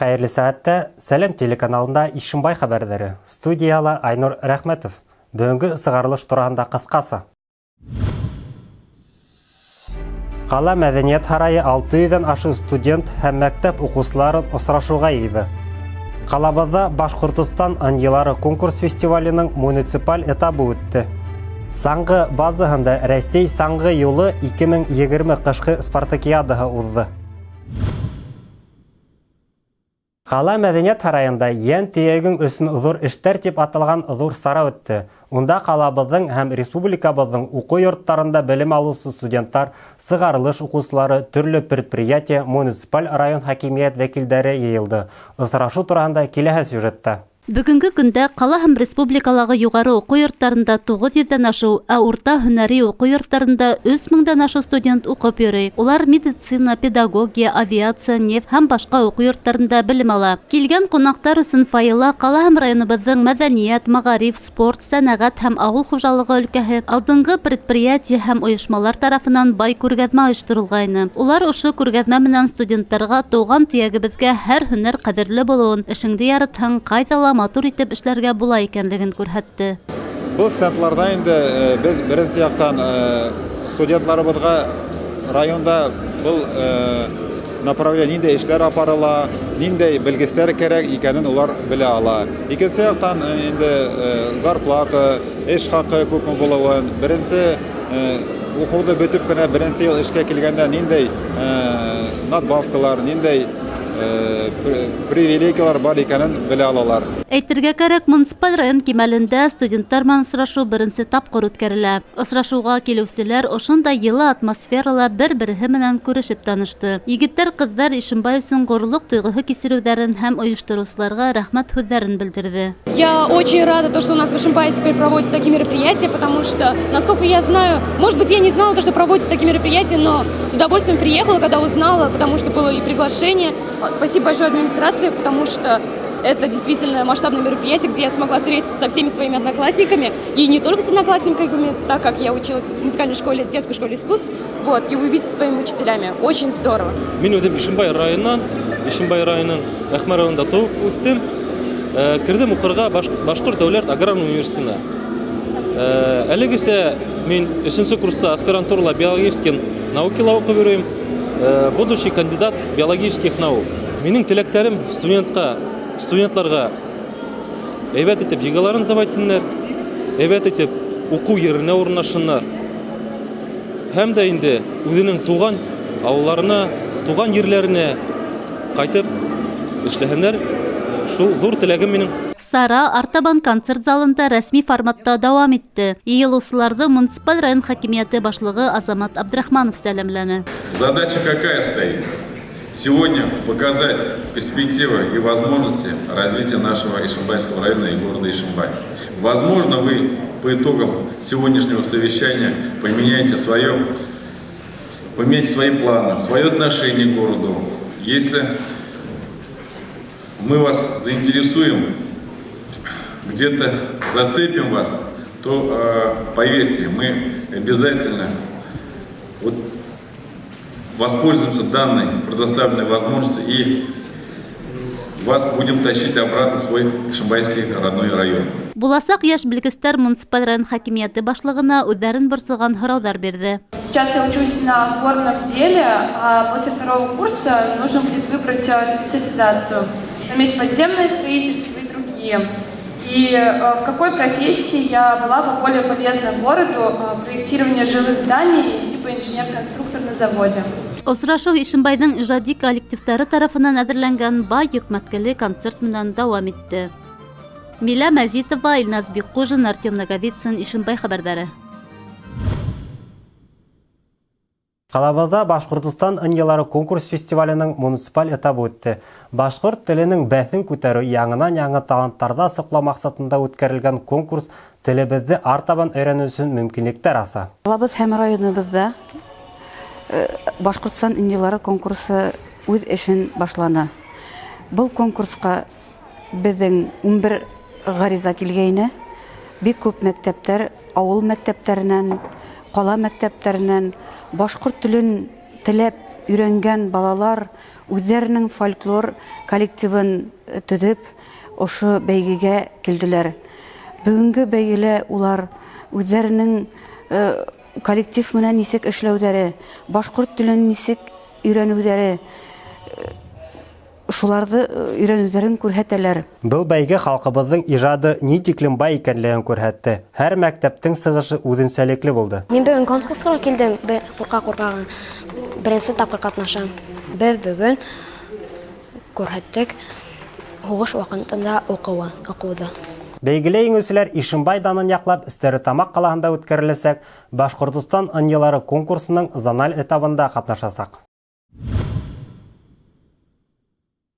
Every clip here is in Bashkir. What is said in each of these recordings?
Хәйерле сәғәттә, Сәләм телеканалында Ишембай хәбәрҙәре. Студияла Айнур Рәхмәтов. Бөгөнгө сығарылыш тураһында ҡыҫҡаса. Ҡала мәҙәниәт һарайы 600-ҙән ашыу студент һәм мәктәп уҡыусыларын осрашыуға йыйҙы. Ҡалабыҙҙа Башҡортостан ынйылары конкурс фестиваленең муниципаль этабы үтте. Саңғы базаһында Рәсәй саңғы юлы 2020 ҡышҡы спартакиадаһы уҙҙы. Ҡала мәҙәниәт һарайында Йән төйәгең өсөн ҙур эштәр тип аталған ҙур сара үтте. Унда ҡалабыҙҙың һәм республикабыҙҙың уҡыу йорттарында белем алыусы студенттар, сығарылыш уҡыусылары, төрлө предприятие, муниципаль район хакимиәт вәкилдәре йыйылды. Осрашыу тураһында киләһе сюжетта. Бөгөнгө көндә ҡала һәм республикалағы юғары уҡыу йорттарында 900 ҙән ашыу, ә урта һөнәри уҡыу йорттарында 3 меңдән ашыу студент уҡып йөрөй. Улар медицина, педагогия, авиация, нефть һәм башҡа уҡыу йорттарында белем ала. Килгән ҡунаҡтар өсөн фойела ҡала һәм районыбыҙҙың мәҙәниәт, мәғариф, спорт, сәнәғәт һәм ауыл хужалығы өлкәһе алдынғы предприятие һәм ойошмалар тарафынан бай күргәҙмә ойошторолғайны. Улар ошо күргәҙмә менән студенттарға тыуған төйәгебеҙгә һәр һөнәр ҡәҙерле булыуын, эшеңде яратһаң, ҡайҙа ла матур итеп эшләргә була икәнлеген күрһәтте. Был стендларда инде беҙ беренсе яҡтан студентларыбыҙға районда был направление ниндәй эшләр апарыла, ниндәй белгестәр кәрәк икәнен улар белә ала. Икенсе яҡтан инде зарплата, эш хаҡы күпме булыуын, беренсе уҡыуҙы бөтөп кенә беренсе йыл эшкә килгәндә ниндәй надбавкалар, ниндәй привилегиялар бар икәнен белә алалар. Әйтергә кәрәк, муниципаль район кимәлендә студенттар менән осрашыу беренсе тапҡыр үткәрелә. Осрашыуға килеүселәр ошондай йылы атмосферала бер-береһе менән күрешеп танышты. Егеттәр, ҡыҙҙар Ишембай өсөн ғорурлыҡ тойғоһо кисереүҙәрен һәм ойоштороусыларға рәхмәт һүҙҙәрен белдерҙе. Я очень рада, то, что у нас в Ишимбае теперь проводятся такие мероприятия, потому что, насколько я знаю, может быть, я не знала, то, что проводятся такие мероприятия, но с удовольствием приехала, когда узнала, потому что было и приглашение. Спасибо большое администрации, потому что это действительно масштабное мероприятие, где я смогла встретиться со всеми своими одноклассниками, и не только с одноклассниками, так как я училась в музыкальной школе, детской школе искусств, вот, и увидеться со своими учителями. Очень здорово. Мин үҙем Ишембай районынан, Ишембай районының Әхмәр районында тыуып үҫтем. Керҙем уҡырға Башҡорт дәүләт аграр университетына. Әлегесә мин өсөнсө курста аспирантурала биологический наукала уҡып йөрөйөм. Будущий кандидат биологических наук. Минең теләктәрем студентларға әйбәт итеп ЕГЭларын сдавать итһеннәр, әйбәт итеп уҡыу еренә урынлашһыннар. Һәм дә инде үҙенең туған ауылларына, туған ерләренә ҡайтып эшләһеннәр. Шул ҙур теләгем минең. Сара артабан концерт залында рәсми форматта дауам итте. Йыйылыусыларҙы муниципаль район хакимиәте башлығы Азамат Абдрахманов сәләмләне. Задача какая стоит? Сегодня показать перспективы и возможности развития нашего Ишимбайского района и города Ишимбай. Возможно, вы по итогам сегодняшнего совещания поменяете свои планы, свое отношение к городу. Если мы вас заинтересуем, где-то зацепим вас, то, поверьте, мы обязательно воспользуемся данной предоставленной возможностью и вас будем тащить обратно в свой Ишимбайский родной район. Буласаҡ йәш белгестәр муниципаль район хакимиәте башлығына үҙҙәрен борсоған һорауҙар бирҙе. Сейчас я учусь на горном деле, а после второго курса нужно будет выбрать специализацию. Там есть подземное строительство и другие. И в какой профессии я была бы более полезна городу: проектирование жилых зданий либо инженер-конструктор на заводе. Осрашыу Ишембайҙың ижади коллективтары тарафынан әҙерләнгән бай йөкмәткеле концерт менән дауам итте. Милә Мәзитова, Илназ Бикҡужин, Артем Наговицын, Ишембай хәбәрҙәре. Ҡалабыҙҙа Башҡортостан ынйылары конкурс фестиваленең муниципаль этабы үтте. Башҡорт теленең бәҫен күтәреү, яңынан-яңы таланттарҙы асыҡлау маҡсатында үткәрелгән конкурс телебеҙҙе артабан өйрәнеү өсөн мөмкинлектәр аса. Ҡалабыҙ һәм районыбыҙҙа Башҡортостан ынйылары конкурсы үҙ эшен башланы. Был конкурсҡа беҙҙең 11 ғариза килгәйне. Бик күп мәктәптәр, ауыл мәктәптәренән, ҡала мәктәптәренән башҡорт телен теләп өйрәнгән балалар үзләренең фольклор коллективын төзеп, ошо бәйгегә килделәр. Бүгенге бәйгелә улар үзләренең коллектив менән нисек эшләүҙәре, башҡорт телен нисек өйрәнеүҙәре, шуларҙы өйрәнеүҙәрен күрһәтәләр. Был бәйге халҡыбыҙҙың ижады ни тиклем бай икәнлеген күрһәтте. Һәр мәктәптең сығышы үҙенсәлекле булды. Мин бөгөн конкурсҡа килдем, ҡурҡа-ҡурҡа ғына. Беренсе тапҡыр ҡатнашам. Беҙ бөгөн күрһәттек һуғыш ваҡытында уҡыуы, уҡыуҙы. Бәйгелә еңеүселәр Ишембай данын яҡлап Стәрлетамаҡ ҡалаһында үткәреләсәк Башҡортостан ынйылары конкурсының зональ этабында ҡатнашасаҡ.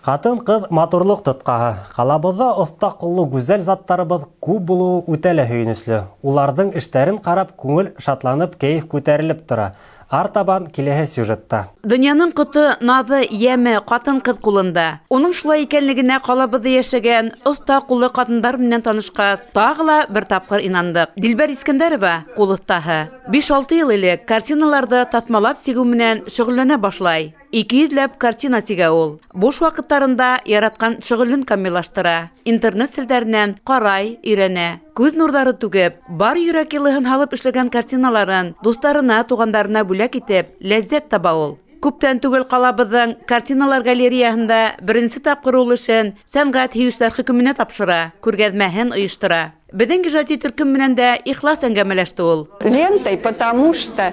Ҡатын-ҡыҙ матурлыҡ тотҡаһы. Ҡалабыҙҙа оҫта ҡуллы гүзәл заттарыбыҙ күп булыуы үтә лә һөйөнөслө. Уларҙың эштәрен ҡарап, күңел шатланып, кәйеф күтәрелеп тора. Артабан киләһе сюжетта. Донъяның ҡото, наҙы, йәме ҡатын-ҡыҙ ҡулында. Уның шулай икәнлегенә ҡалабыҙҙа йәшәгән оҫта ҡуллы ҡатындар менән танышҡас, тағы ла бер тапҡыр инандыҡ. Дилбәр Искәндәрова ҡул оҫтаһы. 5-6 йыл элек картиналарҙы таҫмалап сигеү менән шөғөлләнә башлай. Ике йөҙләп картина сигә ул. Буш ваҡыттарында яратҡан шөғөлөн камиллаштыра. Интернет селтәренән ҡарай, өйрәнә. Күҙ нурҙары түгеп, бар йөрәк йылыһын һалып эшләгән картиналарын дуҫтарына, туғандарына бүләк итеп, ләззәт таба ул. Күптән түгел ҡалабыҙҙың картиналар галереяһында беренсе тапҡыр ул эшен сәнғәт һөйөүселәр хөкөмөнә тапшыра, күргәҙмәһен ойоштора. Беҙҙең ижади төркөм менән дә ихлас әңгәмәләште ул. Лентой, потому что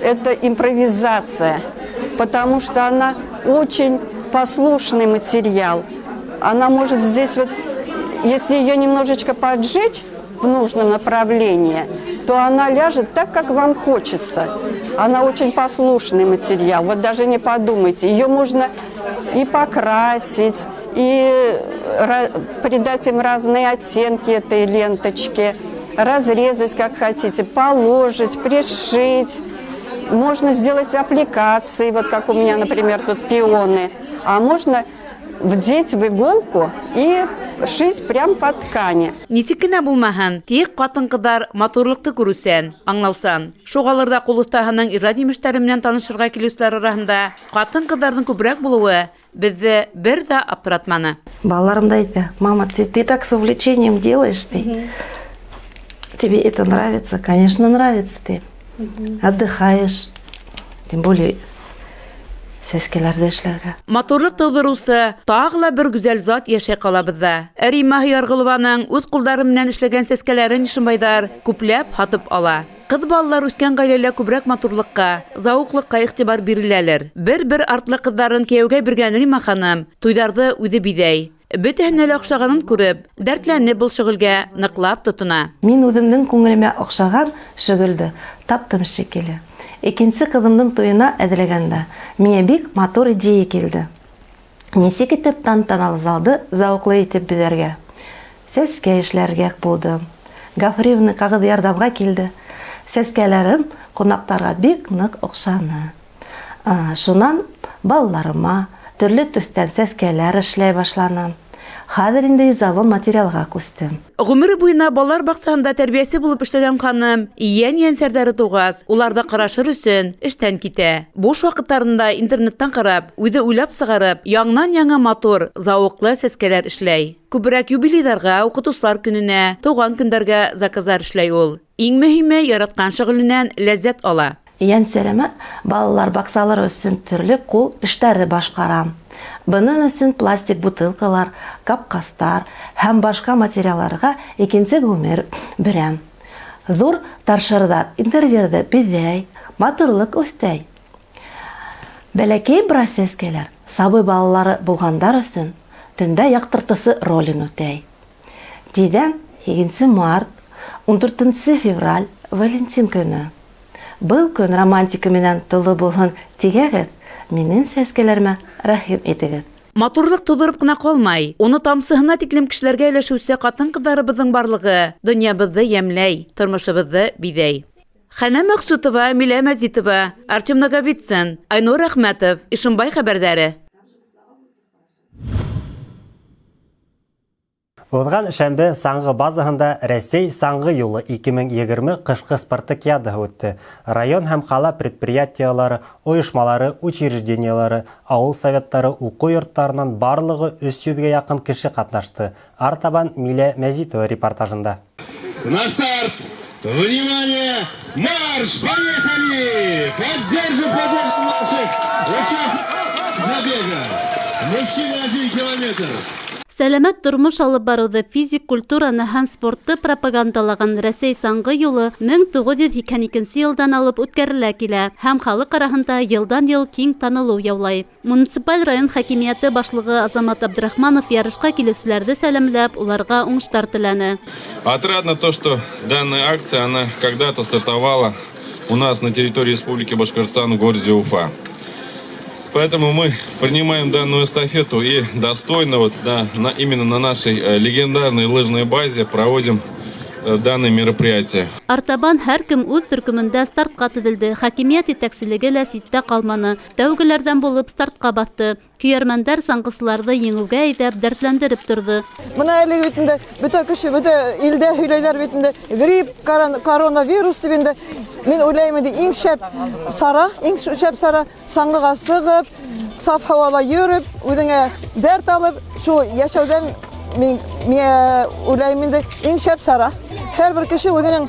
это импровизация, потому что она очень послушный материал. Она может здесь вот, если ее немножечко поджечь в нужном направлении, то она ляжет так, как вам хочется. Она очень послушный материал, вот даже не подумайте. Ее можно и покрасить, и придать им разные оттенки этой ленточки, разрезать, как хотите, положить, пришить. Можно сделать аппликации, вот как у меня, например, тут пионы. А можно вдеть в иголку и шить прям по ткани. Нисек кенә булмаһын, тик ҡатын-ҡыҙҙар матурлыҡты күреүсән, аңлаусан. Шуғалыр ҙа ҡул оҫтаһының ижад емештәре менән танышырға килеүселәр араһында ҡатын-ҡыҙҙарҙың күберәк булыуы беҙҙе бер ҙә аптыратманы. Балаларым да әйтә, мама, ты так с увлечением делаешь, ты. Тебе это нравится? Конечно, нравится ты. Отдыхаешь, тем более сәскәләрҙе эшләргә. Матурлыҡ тыуҙырыусы тағы ла бер гүзәл зат йәшәй ҡалабыҙҙа. Рима Ярғолованың үҙ ҡулдары менән эшләгән сәскәләрен ишембайҙар күпләп һатып ала. Ҡыҙ балалар үҫкән ғаиләлә күберәк матурлыҡҡа, зауыҡлыҡҡа иғтибар биреләлер. Бер-бер артлы ҡыҙҙарын кейәүгә биргән Рима ханым туйҙарҙы үҙе биҙәй. Бөтәһенә лә оҡшағанын күреп, дәртләнеп был шөғөлгә ныҡлап тотона. Мин үҙемдең күңелемә оҡшаған шөғөлдө таптым шикелле. Икенсе ҡыҙымдың туйына әҙерләгәндә миңә бик матур идея килде. Нисек итеп тантаналы залды зауыҡлы итеп биҙәргә? Сәскә эшләргә булдым. Гофрированный ҡағыҙ ярҙамға килде. Сәскәләрем ҡунаҡтарға бик ныҡ оҡшаны. Шунан балаларыма төрлө төҫтән сәскәләр эшләй башланым. Хәҙер инде изолон материалға күстем. Ғүмере буйына балалар баҡсаһында тәрбиәсе булып эшләгән ханым йән-йәнсәрҙәре тыуғас, уларҙы ҡарашыр өсөн эштән китә. Буш ваҡыттарында интернеттан ҡарап, үҙе уйлап сығарып, яңынан-яңы матур, зауыҡлы сәскәләр эшләй. Күберәк юбилейҙарға, уҡытыусылар көнөнә, тыуған көндәргә заказдар эшләй ул. Иң мөһиме, яратҡан шөғөленән ләззәт ала. Йәнсәремә балалар баҡсалары өсөн төрлө ҡул эштәре башҡарам. Бының өсөн пластик бутылкалар, капҡастар һәм башҡа материалларға икенсе ғүмер бирәм. Ҙур торшерҙар интерьерҙы биҙәй, матурлыҡ өҫтәй. Бәләкәй бераз сәскәләр сабый балалары булғандар өсөн төндә яҡтыртыусы ролен үтәй. Тиҙҙән 8 март, 14 февраль Валентин көнө. Был көн романтика менән тулы булһын тигәгеҙ, минең сәскәләремә рәхим итегеҙ. Матурлыҡ тыуҙырып ҡына ҡалмай, уны тамсыһына тиклем кешеләргә өләшеүсе ҡатын-ҡыҙҙарыбыҙҙың барлығы донъябыҙҙы йәмләй, тормошобоҙҙо биҙәй. Хәнә Мәҡсутова, Милә Мәзитова, Артем Наговицын, Айнур Әхмәтов, Ишембай хәбәрҙәре. Уҙған шәмбе саңғы базаһында Рәсәй саңғы юлы 2020 ҡышҡы спартакиадаһы үтте. Район һәм ҡала предприятиелары, ойошмалары, учреждениелары, ауыл советтары, уҡыу йорттарынан барлығы 300 гә яҡын кеше ҡатнашты. Артабан Милә Мәзитова репортажында. На старт! Внимание! Марш! Поехали! Поддержим, поддержим наших участников забега! Мужчины 1 километр! Сәләмәт тормош алып барыуҙы, физик культураны һәм спортты пропагандалаған Рәсәй саңғы юлы 1982 йылдан алып үткәрелә килә һәм халыҡ араһында йылдан-йыл киң танылыу яулай. Муниципаль район хакимиәте башлығы Азамат Абдрахманов ярышҡа килеүселәрҙе сәләмләп, уларға уңыштар теләне. Отрадно то, что данная акция, она когда-то стартовала у нас на территории Республики Башкортостан в городе Уфа. Поэтому мы принимаем данную эстафету и достойно вот, да, на, именно на нашей э, легендарной лыжной базе проводим э, данное мероприятие. Артабан һәркем үҙ төркөмөндә стартҡа теҙелде. Хакимиәт етәкселеге лә ситтә ҡалманы. Тәүгеләрҙән булып стартҡа баҫты. Көйәрмәндәр саңғысыларҙы еңеүгә әйҙәп, дәртләндереп торҙо. Бына әле бит инде бөтә кеше, бөтә илдә һөйләйләр бит инде грипп, коронавирус дип инде. Мин уйлайым инде иң шәп сара, иң шәп сара саңғыға сығып, саф һауала йөрөп, үҙеңә дәрт алып, шул йәшәүҙән мин миңә уйлайым инде иң шәп сара. Һәр бер кеше үҙенең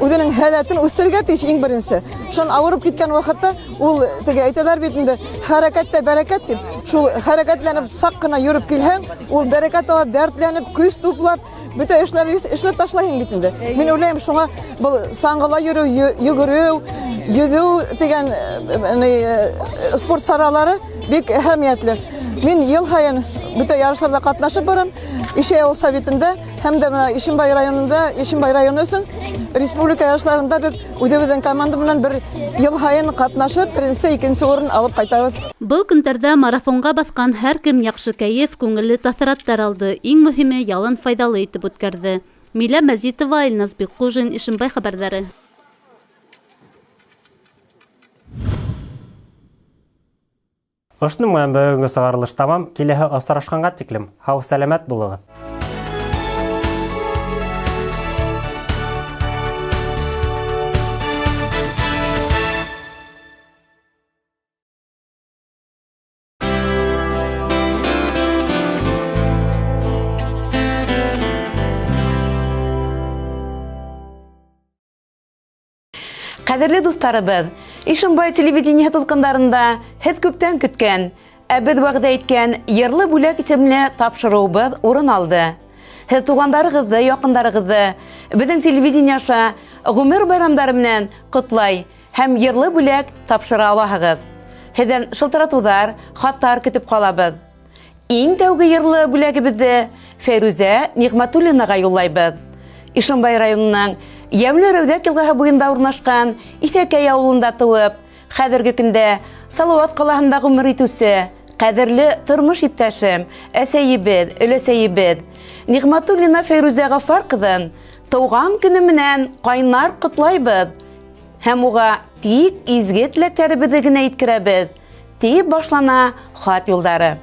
үҙенең һәләтен үҫтерергә тейеш иң беренсе. Шунан ауырып киткән ваҡытта ул теге әйтәләр бит инде хәрәкәттә бәрәкәт дип. Шул хәрәкәтләнеп саҡ ҡына йөрөп килһәң, ул бәрәкәт алып, дәртләнеп, көс туплап, бөтә эшләрҙе эшләп ташлайһың бит инде. Мин уйлайым, шуңа был саңғыла йөрөү, йүгереү, йөҙөү тигән э, спорт саралары бик әһәмиятле. Мин ел һайын бөтә ярышларда катнашып барам. Ишәй авыл советында һәм дә менә Ишембай районында, Ишембай районы өчен республика ярышларында без үзебезнең команда белән бер ел һайын катнашып, беренче, икенче урын алып кайтабыз. Был көндәрҙә марафонға баҫҡан һәр кем яҡшы кәйеф, күңелле тәьҫораттар алды, иң мөһиме, ялын файҙалы итеп үткәрҙе. Милә Мәзитова, Илназ Бикҡужин, Ишембай хәбәрҙәре. Ошоноң менән бөгөнгө сығарылыш тамам. Киләһе осрашҡанға тиклем һау-сәләмәт булығыҙ. Ҡәҙерле дуҫтарыбыҙ, Ишембай телевидениеһы тулҡындарында һеҙ күптән көткән, ә беҙ вәғәҙә иткән Йырлы бүләк исемле тапшырыуыбыҙ урын алды. Һеҙ туғандарығыҙҙы, яҡындарығыҙҙы беҙҙең телевидение аша ғүмер байрамдары менән ҡотлай һәм йырлы бүләк тапшыра алаһығыҙ. Һеҙҙән шылтыратыуҙар, хаттар көтөп ҡалабыҙ. Иң тәүге йырлы бүләгебеҙҙе Фәйрүзә Ниғмәтуллинаға юллайбыҙ. Ишембай районының Йәмле Рәүҙәк йылғаһы буйында урынлашҡан Иҫәкәй ауылында тыуып, хәҙерге көндә Салауат ҡалаһында ғүмер итеүсе ҡәҙерле тормош иптәшем, әсәйебеҙ, өләсәйебеҙ Ниғмәтуллина Фәйрүзә Ғафар ҡыҙын тыуған көнө менән ҡайнар ҡотлайбыҙ һәм уға тик изге теләктәребеҙҙе генә еткерәбеҙ, дип башлана хат юлдары.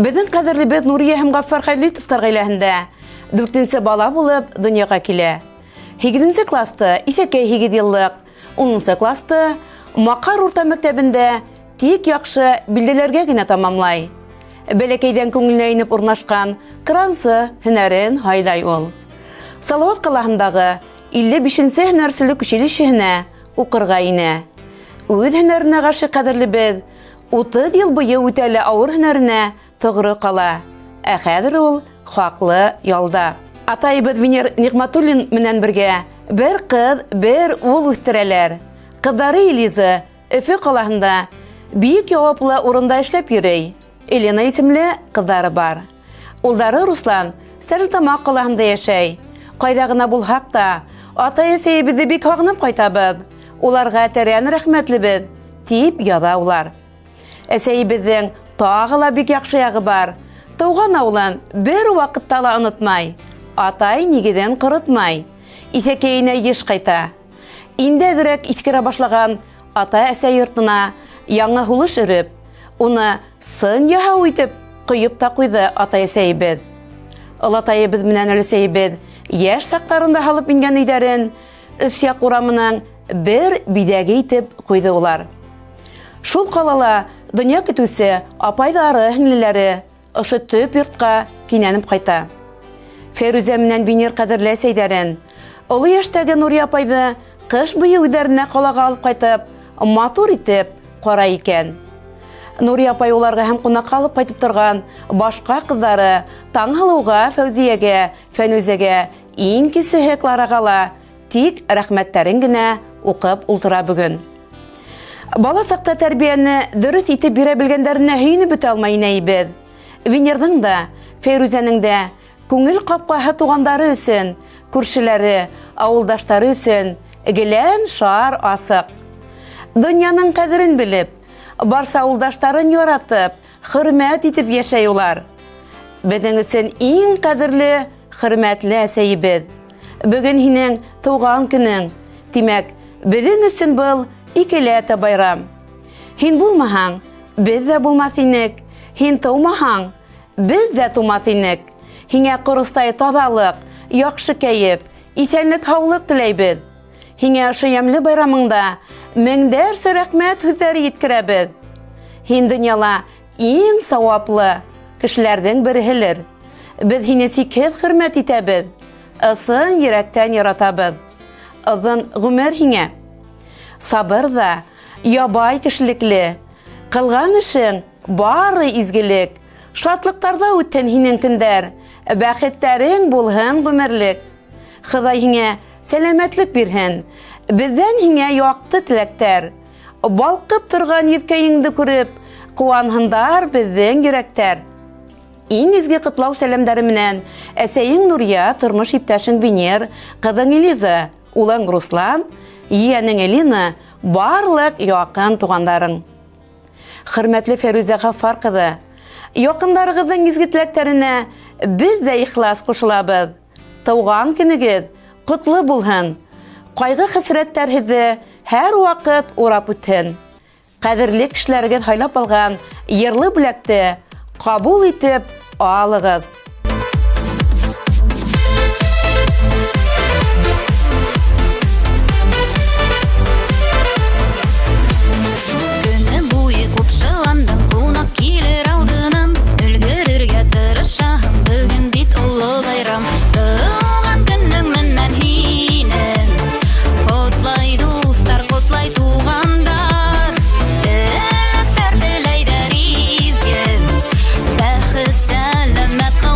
Беҙҙең ҡәҙерлебеҙ Нурия һәм Ғаффар Хәлитовтар ғаиләһендә дүртенсе бала булып донъяға килә. Һигеҙенсе класты Иҫәкәй һигеҙьеллыҡ, унынсы класты Маҡар урта мәктәбендә тик яҡшы билдәләргә генә тамамлай. Бәләкәйҙән күңеленә инеп урынлашҡан крансы һөнәрен һайлай ул. Салауат ҡалаһындағы 55 нсе һөнәрселек училищеһенә уҡырға инә. Үҙ һөнәренә ғашиҡ ҡәҙерлебеҙ 30 ел буйы үтә лә ауыр һөнәренә тоғро ҡала. Ә хәҙер ул хаҡлы ялда. Атайыбыҙ Венер Ниғмәтуллин менән бергә бер ҡыҙ, бер ул үҫтерәләр. Ҡыҙҙары Элиза Өфө ҡалаһында бик яуаплы урында эшләп йөрөй. Елена исемле ҡыҙҙары бар. Улдары Руслан Стәрлетамаҡ ҡалаһында йәшәй. Ҡайҙа ғына булһаҡ та, атай-әсәйебеҙҙе бик һағынып ҡайтабыҙ. Уларға тәрән рәхмәтлебеҙ, тип яҙа улар. Әсәйебеҙҙең тағы ла бик яҡшы яғы бар. Тыуған ауылын бер ваҡытта ла онотмай, атай нигеҙен ҡоротмай. Иҫәкәйенә йыш ҡайта. Инде әҙерәк иҫкерә башлаған ата-әсә йортона яңы һулыш өрөп, уны сын яһау итеп ҡойоп та ҡуйҙы атай-әсәйебеҙ. Олатайыбыҙ менән өләсәйебеҙ йәш саҡтарында һалып ингән өйҙәрен Өсъяҡ урамының бер биҙәге итеп ҡуйҙы улар. Шул ҡалала донъя көтөүсе апайҙары, һеңлеләре ошо төп йортҡа кинәнеп ҡайта. Фәйрүзә менән Венер ҡәҙерле әсәйҙәрен, оло йәштәге Нурия апайҙы ҡыш буйы үҙҙәренә ҡалаға алып ҡайтып, матур итеп ҡарай икән. Нурия апай уларға һәм ҡунаҡҡа алып ҡайтып торған башҡа ҡыҙҙары Таңһылыуға, Фәүзиәгә, Фәнүзәгә, иң кесеһе Клараға ла тик рәхмәттәрен генә уҡып ултыра бөгөн. Бала саҡта тәрбиәне дөрөҫ итеп бирә белгәндәренә һөйөнөп бөтә алмай инәйебеҙ. Венерҙың да, Фәйрүзәнең дә күңел ҡапҡаһы туғандары өсөн, күршеләре, ауылдаштары өсөн гелән шар асыҡ. Донъяның ҡәҙерен белеп, барса ауылдаштарын яратып, хөрмәт итеп йәшәй улар. Беҙҙең өсөн иң ҡәҙерле, хөрмәтле әсәйебеҙ. Бөгөн һинең тыуған көнөң. Тимәк, беҙҙең өсөн был икеләтә байрам. Һин булмаһаң, беҙ ҙә булмаҫ инек. Һин тыумаһаң, беҙ ҙә тыумаҫ инек. Һиңә ҡоростай таҙалыҡ, яҡшы кәйеф, иҫәнлек-һаулыҡ теләйбеҙ. Һиңә ошо йәмле байрамыңда меңдәрсә рәхмәт һүҙҙәре еткерәбеҙ. Һин донъяла иң сауаплы кешеләрҙең береһелер. Беҙ һине сикһеҙ хөрмәт итәбеҙ, ысын йөрәктән яратабыҙ. Оҙон ғүмер һиңә! Сабыр ҙа, ябай кешелекле, ҡылған эшең бары изгелек. Шатлыҡтарҙа үтһен һинең көндәр, бәхеттәрең булһын ғүмерлек. Хоҙай һиңә сәләмәтлек бирһен, беҙҙән һиңә яҡты теләктәр. Балҡып торған йөҙкәйеңде күреп, ҡыуанһындар беҙҙең йөрәктәр. Иң изге ҡотлау сәләмдәре менән әсәйең Нурия, тормош иптәшең Венер, ҡыҙың Элиза, улың Руслан, ейәнең Элина, барлыҡ яҡын туғандарың. Хөрмәтле Фәйрүзә Ғаффар ҡыҙы, яҡындарығыҙҙың изге теләктәренә беҙ ҙә ихлас ҡушылабыҙ. Тыуған көнөгөҙ ҡотло булһын! Ҡайғы-хәсрәттәр һеҙҙе һәр ваҡыт урап үтһен. Ҡәҙерле кешеләрегеҙ һайлап алған йырлы бүләкте ҡабул итеп алығыҙ. Көне буйы ҡупшыландым, ҡунаҡ килер алдынан Өлгөрөргә тырышаһың, бөгөн бит оло байрам Тыуған көнөң менән һине Ҡотлай дуҫтар, ҡотлай туғандар Теләктәр теләйҙәр изге Бәхет, сәләмәт ҡыуаныстар.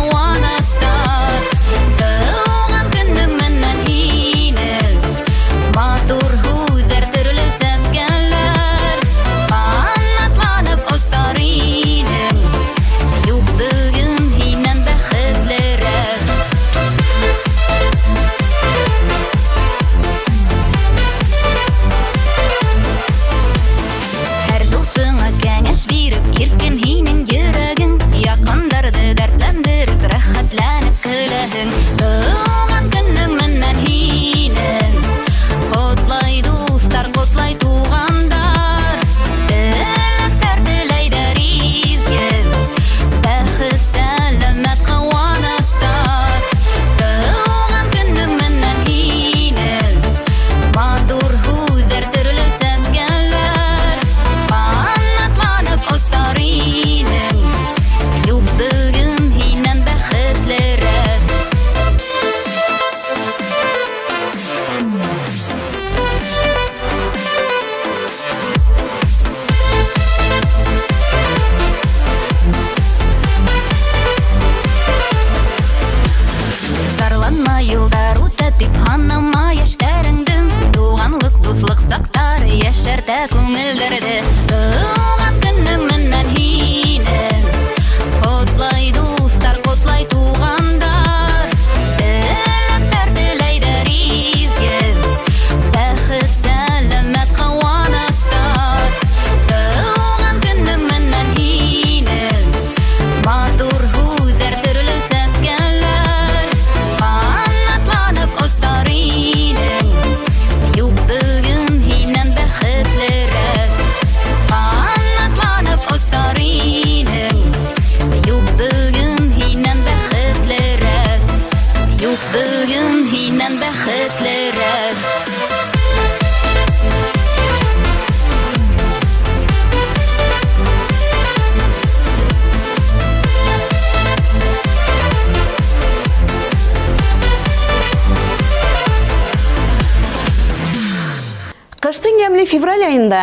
Күркәмле февраль айында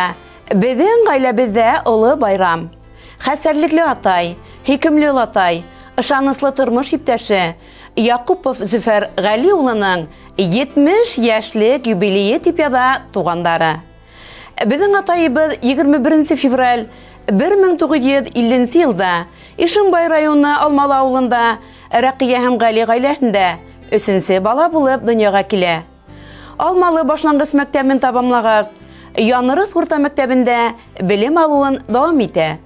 беҙҙең ғаиләбеҙҙә оло байрам. Хәстәрлекле атай, һөйкөмлө олатай, ышаныслы тормош иптәше Яҡупов Зөфәр Ғәли улының 70 йәшлек юбилейы тип яҙа туғандары. Беҙҙең атайыбыҙ 21 февраль 1950 йылда Ишембай районы Алмалы ауылында Рәҡиә һәм Ғәли ғаиләһендә өсөнсө бала булып донъяға килә. Алмалы башланғыс мәктәбен тамамлағас, Янырыҫ урта мәктәбендә белем алыуын дауам итә.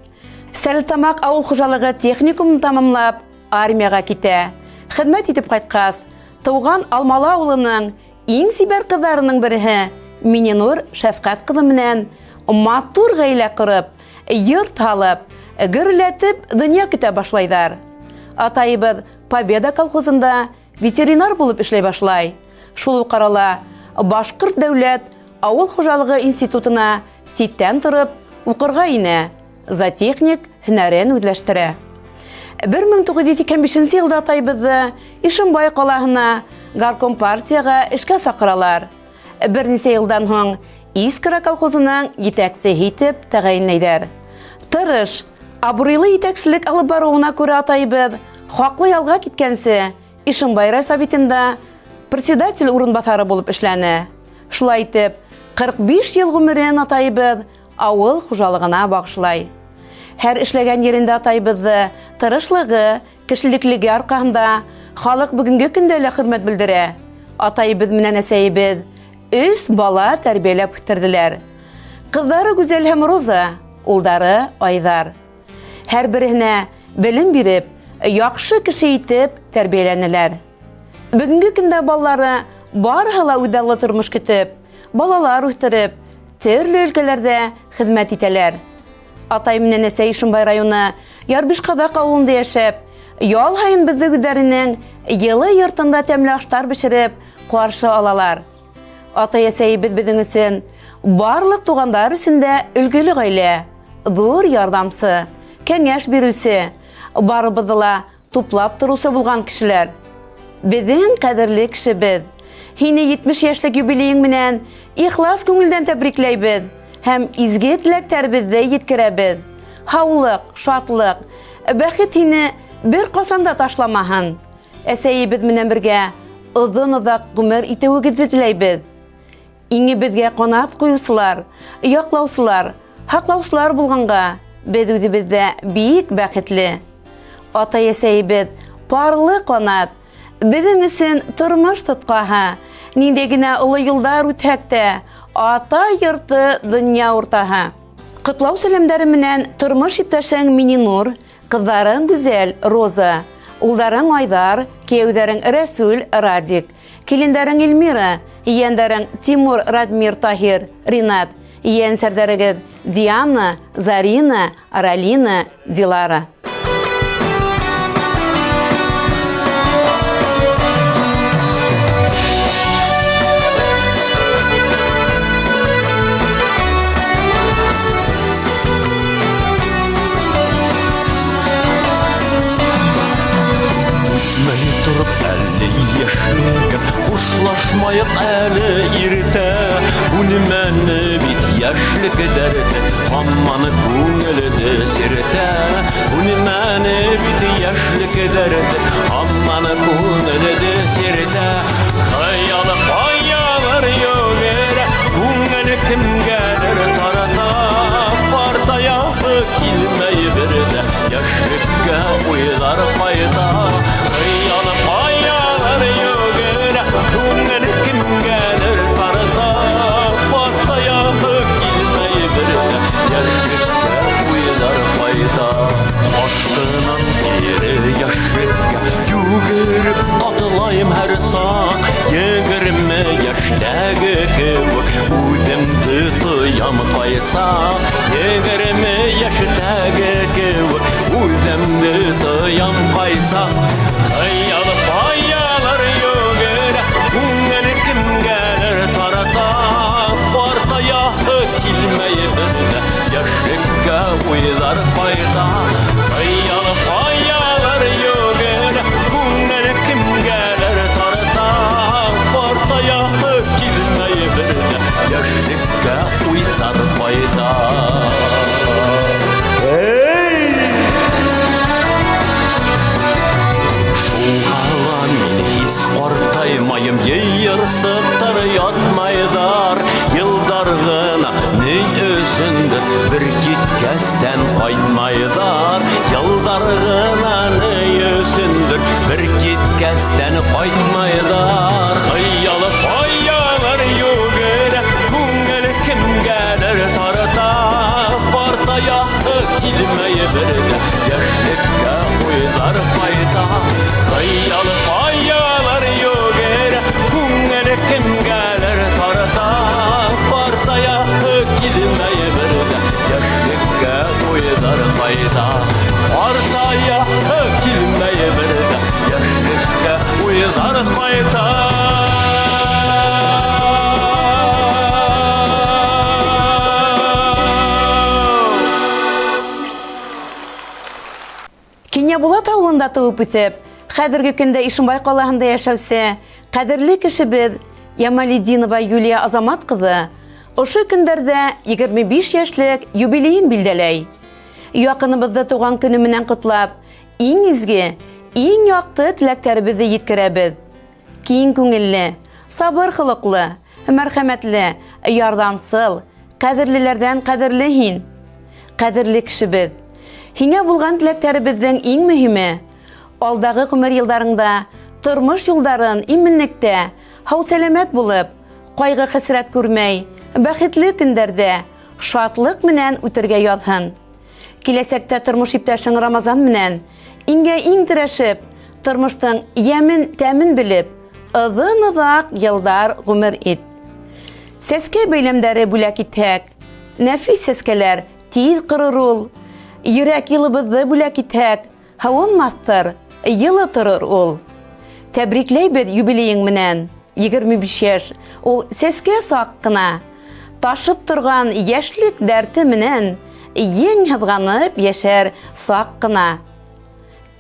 Стәрлетамаҡ ауыл хужалығы техникумын тамамлап, армияға китә. Хеҙмәт итеп ҡайтҡас, тыуған Алмалы ауылының иң сибәр ҡыҙҙарының береһе Мининур Шәфҡәт ҡыҙы менән матур ғаилә ҡороп, йорт һалып, гөрләтеп донъя көтә башлайҙар. Атайыбыҙ Победа колхозында ветеринар булып эшләй башлай. Шул уҡ арала Башҡорт дәүләт ауыл хужалығы институтына ситтән тороп уҡырға инә, зоотехник һөнәрен үҙләштерә. 1985 йылда атайыбыҙҙы Ишембай ҡалаһына горком партияға эшкә саҡыралар. Бер нисә йылдан һуң Искра колхозының етәксеһе итеп тәғәйенләйҙәр. Тырыш, абруйлы етәкселек алып барыуына күрә атайыбыҙ хаҡлы ялға киткәнсе Ишембай райсоветында председатель урынбаҫары булып эшләне. Шулай итеп, 45 йыл ғүмерен атайыбыҙ ауыл хужалығына бағышлай. Һәр эшләгән ерендә атайыбыҙҙы тырышлығы, кешелеклеге арҡаһында халыҡ бөгөнгө көндә лә хөрмәт белдерә. Атайыбыҙ менән әсәйебеҙ 3 бала тәрбиәләп үҫтерҙеләр. Ҡыҙҙары Гүзәл һәм Роза, улдары Айҙар. Һәр береһенә белем биреп, яҡшы кеше итеп тәрбиәләнеләр. Бөгөнгө көндә балалары барыһы ла үҙаллы тормош көтөп, балалар үҫтереп, төрлө өлкәләрҙә хеҙмәт итәләр. Атай менән әсәй Ишембай районы Ярбишҡаҙаҡ ауылында йәшәп, ял һайын беҙҙе үҙҙәренең йылы йортонда тәмле аштар бешереп ҡаршы алалар. Атай әсәйебеҙ беҙҙең өсөн, барлыҡ туғандар өсөн дә өлгөлө ғаилә, ҙур ярҙамсы, кәңәш биреүсе, барыбыҙҙы ла туплап тороусы булған кешеләр. Беҙҙең ҡәҙерле кешебеҙ, һине 70 йәшлек юбилейың менән ихлас күңелдән тәбрикләйбеҙ һәм изге теләктәребеҙҙе еткерәбеҙ. Һаулыҡ, шатлыҡ, бәхет һине бер ҡасан да ташламаһын. Әсәйебеҙ менән бергә оҙон-оҙаҡ ғүмер итеүегеҙҙе теләйбеҙ. Иңебеҙгә ҡанат ҡуйыусылар, яҡлаусылар, һаҡлаусылар булғанға беҙ үҙебеҙҙә бик бәхетле. Атай-әсәйебеҙ парлы ҡанат, беҙҙең өсөн тормош тотҡаһы. Ниндәй генә оло юлдар үтһәк тә, ата йорто донъя уртаһы. Ҡотлау сәләмдәре менән тормош иптәшең Мининур, ҡыҙҙарың Гүзәл, Роза, улдарың Айҙар, кейәүҙәрең Рәсүл, Радик, килендәрең Эльмира, ейәндәрең Тимур, Радмир, Таһир, Ринат, ейәнсәрҙәрегеҙ Диана, Зарина, Ралина, Дилара. Хушлашмайыҡ әле иртә, үлмәне бит йәшлек дәрте, һаман күңелде сиртә. Үлмәне бит йәшлек дәрте, һаман күңелде сиртә. Хыял ҡаялар йүгерә, күңел кемгәлер тарата. Ҡартаяһы килмәй бер ҙә, йәшлеккә уйҙар ҡайта. Хыял ҡаялар йүгерә, күңел кемгәлер тарта. Ҡартаяһы килмәй бер ҙә, йәшлеккә уйҙар ҡайта. Ашҡынан кире йәшлеккә йүгереп атлайым һәр саҡ. 20 йәштәге кеүек үҙемде тоям ҡайсаҡ. 20 йәштәге кеүек үҙемде тоям ҡайсаҡ. Хыял ҡаялар йүгерә, күңел кемгәлер тарата. Ҡартаяһы килмәй бер ҙә, йәшлеккә уйҙар ҡайта. Хыял ҡаялар йүгерә, күңел кемгәлер тарата. Ҡартаяһы килмәй бер ҙә, йәшлеккә уйҙар Ҡартаймайым, йыйырсыҡтар ятмайҙар. Йылдар ғына ни өсөндөр бер киткәстән ҡайтмайҙар. Йылдар ғына ни өсөндөр бер киткәстән ҡайтмайҙар. Хыялы ҡаялар йүгерә, күңел кемгәлер тарта. Ҡартаяһы килмәй бер ҙә, йәшлеккә уйҙар ҡайта. Хыялы ҡаялар йүгерә, күңел кемгәлер тарта. Ҡартаяһы килмәй бер ҙә, йәшлеккә уйҙар ҡайта. Ҡартаяһы килмәй бер ҙә, йәшлеккә уйҙар ҡайта. Кинйәбулат ауылында тыуып үҫеп, хәҙерге көндә Ишембай ҡалаһында йәшәүсе ҡәҙерле кешебеҙ Ямалетдинова Юлия Азамат ҡыҙы ошо көндәрҙә 25 йәшлек юбилейын билдәләй. Яҡыныбыҙҙы тыуған көнө менән ҡотлап, иң изге, иң яҡты теләктәребеҙҙе еткерәбеҙ. Киң күңелле, сабыр холоҡло, мәрхәмәтле, ярҙамсыл, ҡәҙерлеләрҙән ҡәҙерле һин. Ҡәҙерле кешебеҙ. Һиңә булған теләктәребеҙҙең иң мөһиме алдағы ғүмер йылдарыңда тормош юлдарын именлектә, һау-сәләмәт булып, ҡайғы-хәсрәт күрмәй, бәхетле көндәрҙә шатлыҡ менән үтергә яҙһын. Киләсәктә тормош иптәшең Рамазан менән иңгә иң терәшеп, тормоштоң йәмен, тәмен белеп, оҙон-оҙаҡ йылдар ғүмер ит. Сәскә бәйләмдәре бүләк итһәк, нәфис сәскәләр тиҙ ҡорор ул. Йөрәк йылыбыҙҙы бүләк итһәк, һыуынмаҫтыр, йылы торор ул. Тәбрикләйбеҙ юбилейың менән, 25 йәш, ул сәскә саҡ ҡына. Ташып торған йәшлек дәрте менән ең һыҙғанып йәшәр саҡ ҡына.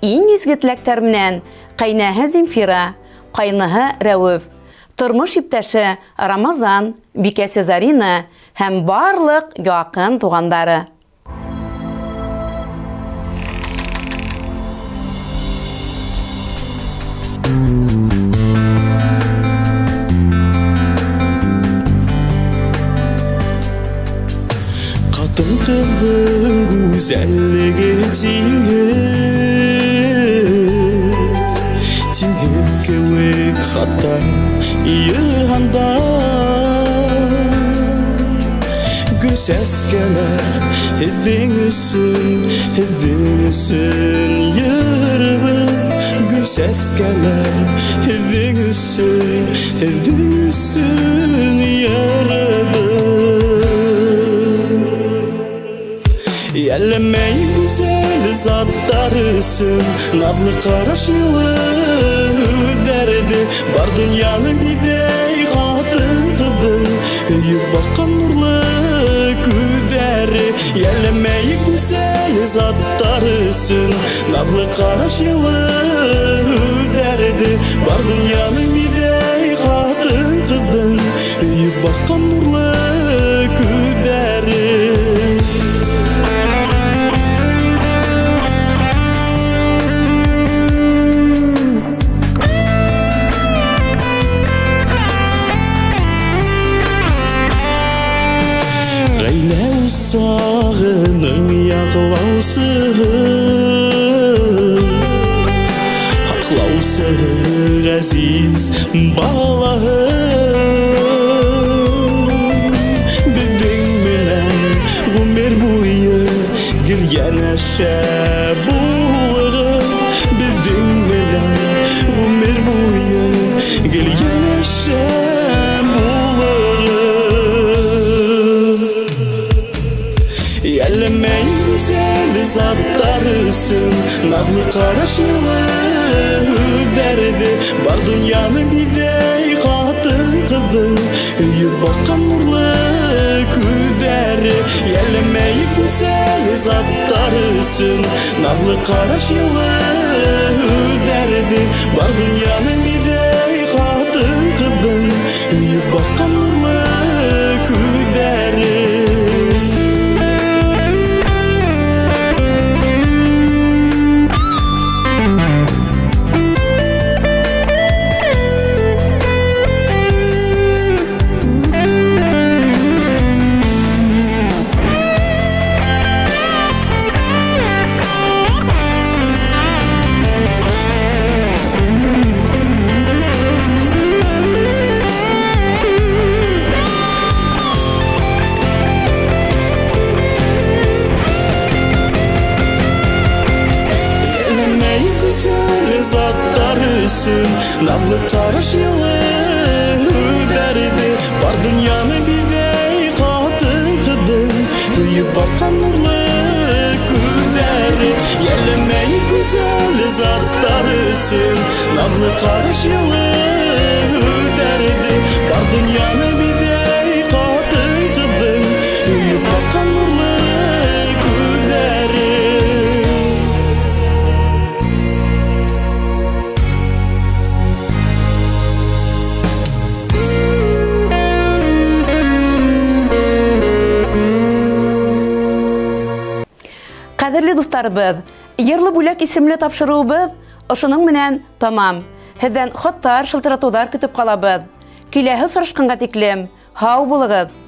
Иң изге теләктәр менән ҡәйнәһе Земфира, ҡайныһы Рәүеф, тормош иптәше Рамазан, бикәсе Зарина һәм барлыҡ яҡын туғандары. Ҡатын-ҡыҙҙың гүзәллеге тиңһеҙ, тиңһеҙ кеүек хатта йыһанда. Гөл сәскәләр һеҙҙең өсөн, һеҙҙең өсөн йырыбыҙ. Гөл сәскәләр һеҙҙең өсөн, һеҙҙең өсөн йырыбыҙ. Йәлләмәй гүзәл заттар өсөн, наҙлы ҡараш йылы һүҙҙәрҙе, бар донъяны биҙәй ҡатын-ҡыҙҙың һөйөп баҡҡан нурлы күҙҙәре. Йәлләмәй гүзәл заттар өсөн, наҙлы ҡараш йылы һүҙҙәрҙе, бар донъяны биҙәй ҡатын-ҡыҙҙың һөйөп баҡҡан нурлы күҙҙәре. Ғаилә усағының яҡлаусыһы, һаҡлаусыһы ғәзиз балаһы. Беҙҙең менән ғүмер буйы гел йәнәшә булығыҙ. Беҙҙең менән ғүмер буйы гел йәнәшә булығыҙ. Йәлләмәй гүзәл заттар өсөн, наҙлы ҡараш йылы һүҙҙәрҙе, бар донъяны биҙәй ҡатын-ҡыҙҙың һөйөп баҡҡан нурлы күҙҙәре. Йәлләмәй гүзәл заттар өсөн, наҙлы ҡараш йылы һүҙҙәрҙе, бар донъяны биҙәй ҡатын-ҡыҙҙың һөйөп баҡҡан нурлы күҙҙәре. өсөн Наҙлы ҡараш йылы һүҙҙәрҙе Бар донъяны биҙәй ҡатын-ҡыҙҙың Һөйөп баҡҡан нурлы күҙҙәре Йәлләмәй гүзәл заттар өсөн Наҙлы ҡараш йылы һүҙҙәрҙе Бар донъяны биҙәй ҡатын-ҡыҙҙың Һөйөп баҡҡан нурлы күҙҙәре. Ҡәҙерле дуҫтарыбыҙ, Йырлы бүләк исемле тапшырыуыбыҙ ошоноң менән тамам. Һеҙҙән хаттар, шылтыратыуҙар көтөп ҡалабыҙ. Киләһе осрашҡанға тиклем, һау булығыҙ!